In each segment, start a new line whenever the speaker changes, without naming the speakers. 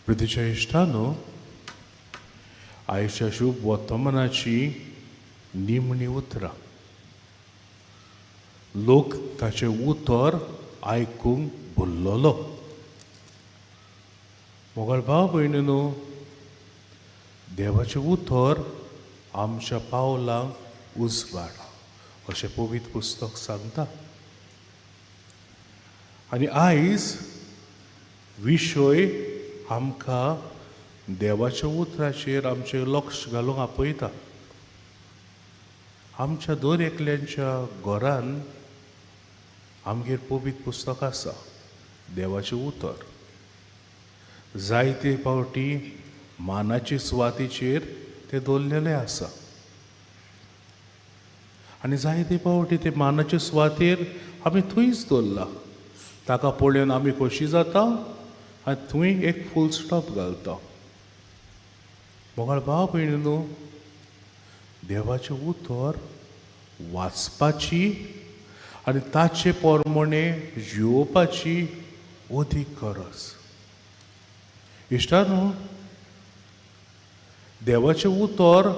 प्रितीच्या इश्टानो, आयच्या शुभ वर्तमानाची निमणी उतरां. लोक ताचें उतर आयकूंक भुल्लोलो. मोगाळ भाव भयणीनो, देवाचें उतर आमच्या पावलांक उजवाड अशें पवित्र पुस्तक सांगता. आनी आयज विशय आमकां देवाच्या उतराचेर आमचें लक्ष घालूंक आपयता. आमच्या दर एकल्यांच्या घरान आमगेर पवित्र पुस्तक आसा, देवाचें उतर. जायते फावटी मानाचे सुवातेचेर तें दवरलेलें आसा आनी जायते फावटी ते मानाचे सुवातेर आमी थंयच दवरलां. ताका पळोवन आमी खोशी जाता आनी थंय एक फूल स्टॉप घालता. मोगाळ भाव भयणी न्हू, देवाचें उतर वाचपाची आनी ताचे प्रमाणे जिवोवपाची अदीक गरज. इश्टानो, देवाचें उतर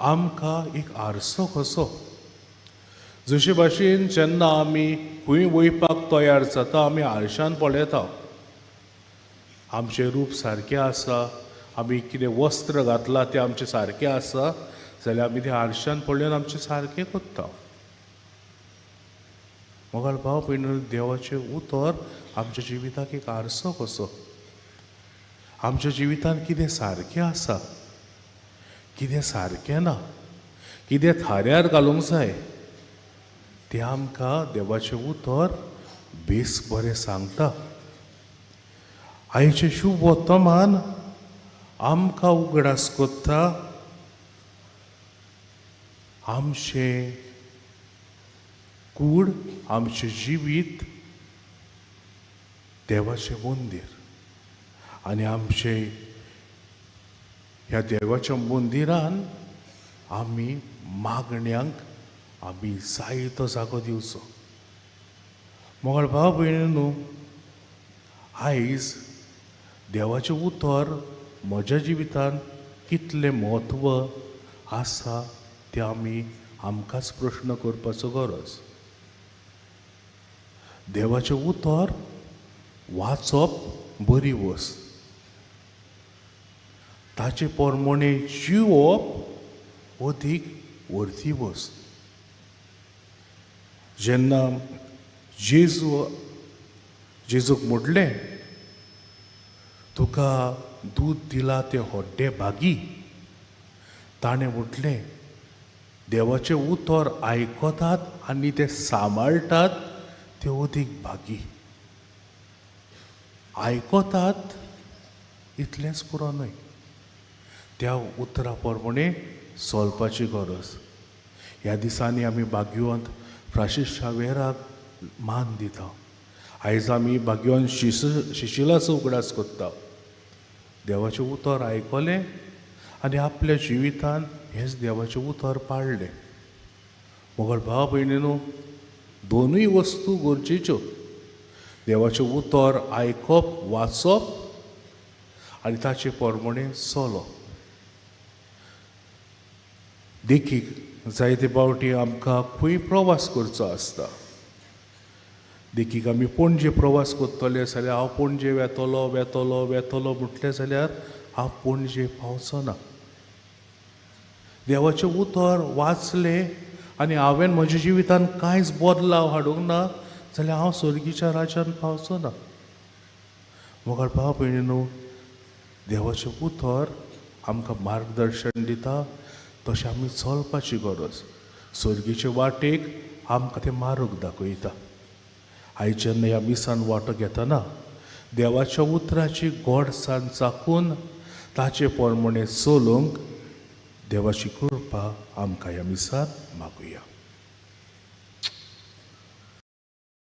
आमकां एक आरसो कसो. जशे भाशेन जेन्ना आमी खंय वयपाक तयार जाता आमी आरशान पळयता, आमचें रूप सारकें आसा, आमी कितें वस्त्र घातलां तें आमचें सारकें आसा जाल्यार आमी तें आरशान पळोवन आमचें सारकें करता. मोगाळ भाव भयणी, देवाचें उतर आमच्या जिविताक एक आरसो कसो. आमच्या जिवितांत कितें सारकें आसा, कितें सारकें ना, कितें थाऱ्यार घालूंक जाय तें आमकां देवाचें उतर बेस बरें सांगता. आयचें शुभ वर्तमान आमकां उगडास करता आमचें कूड, आमचें जिवीत देवाचें मंदीर आनी आमचें ह्या देवाच्या मंदिरान आमी मागण्यांक आमी जायतो जागो दिवचो. मोगाळ भाव भयणी न्हू, आयज देवाचें उतर म्हज्या जिवितांत कितलें म्हत्व आसा तें आमी आमकांच प्रश्न करपाचो गरज. देवाचें उतर वाचप बरी वस्त, ताचे प्रमाणे जिवप अदीक वरती वस्त. जेन्ना जेजूक म्हटलें तुका दूद दिलां तें हड्डें भागी, ताणें म्हटलें देवाचें उतर आयकतात आनी तें सांबाळटात ते अदीक भागी. आयकतात इतलेंच पुरो न्हय, त्या उतरा प्रमाणे चलपाची गरज. ह्या दिसांनी आमी भाग्यवंत फ्रांसीस शावेराक मान दिता. आयज आमी भाग्यवंत शिशिलाचो उगडास करता. देवाचें उतर आयकलें आनी आपल्या जिवितान हेंच देवाचें उतर पाळ्ळें. मोगाळ भाव भयणी न्हू, दोनूय वस्तू गरजेच्यो. देवाचें उतर आयकप, वाचप आनी ताचे प्रमाणे चलप. देखीक जायते फावटी आमकां खंय प्रवास करचो आसता. देखीक आमी पणजे प्रवास करतले जाल्यार हांव पणजे वेतलो वेतलो वेतलो म्हटलें जाल्यार हांव पणजे पावचो ना. देवाचें उतर वाचलें आनी हांवें म्हज्या जिवितांत कांयच बदलाव हाडूंक ना जाल्यार हांव स्वर्गीच्या राज्यांत पावचो ना. मोगाळ भाव भयणी न्हू, देवाचें उतर आमकां मार्गदर्शन दिता, तशें आमी चलपाची गरज. स्वर्गीचे वाटेक आमकां तें मार्ग दाखयता. आयज जेन्ना ह्या मिसान वांटो घेतना देवाच्या उतराची गोडसाण चाकून ताचे प्रमाणे चलूंक देवाची कृपा आमकां ह्या मिसान मागुया.